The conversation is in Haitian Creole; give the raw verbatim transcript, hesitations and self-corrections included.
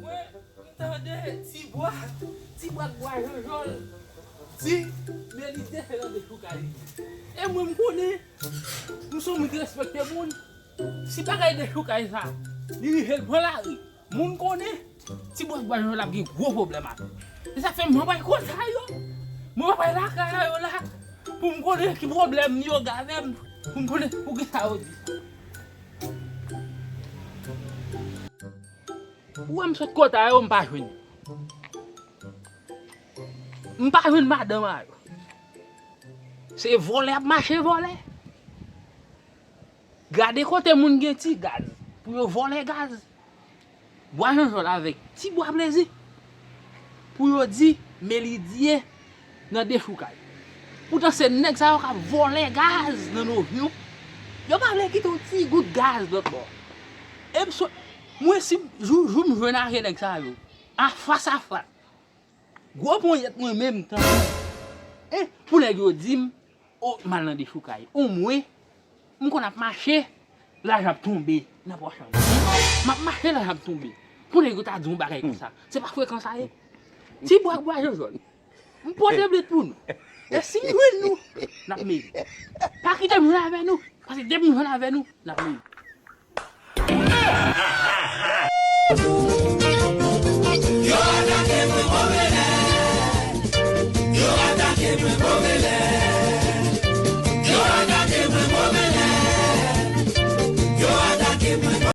Mwen, m tande Ti Bwa, Ti Bwa k bwa Janjòl di Melidye se nan dechoukay li ye. E mwen, m konnen, m se yon moun ki respekte moun. Si bagay dechoukay sa, li rive l pran lari, moun konnen, Ti Bwa k bwa Janjòl ap gen gwo pwoblèm avè l. Se sa k fè mwen pa pral konsa yo. Mwen pa pral lakay yo la. Pou m konnen ki pwoblèm yo gen avè m. Pou m konnen poukisa yo di sa. Ou wè m sot kota yo, m pa jwenn. M pa jwenn madanm a yo. Se vòlè ap mache vòlè. Gade kote moun gen ti gaz pou yo vòlè gaz. Bwa Janjòl avèk Ti Bwa Plezi pou yo di Melidye nan dechoukay. Poutan se nèg sa yo k ap vòlè gaz nan Novyon. Yo pa vle kite yon ti gout gaz lòt bò. E m sot, mwen si jou, jou m jwenn avèk nèg sa yo, a fas a fas. Gwo ponyèt mwen menm tankou. E pou nèg yo di m, o, m al nan dechoukay. O mwen, m konn ap mache, lajan ap tonbe nan pòch an. M ap mache, lajan ap tonbe. Pou nèg yo ta di yon bagay konsa, se pa frekan sa ye. Ti Bwa k bwa Janjòl. M pote blet pou nou. E si m jwenn nou, n ap mele. Pa kite m jwenn avè nou. Paske depi m jwenn avè nou, n ap mele.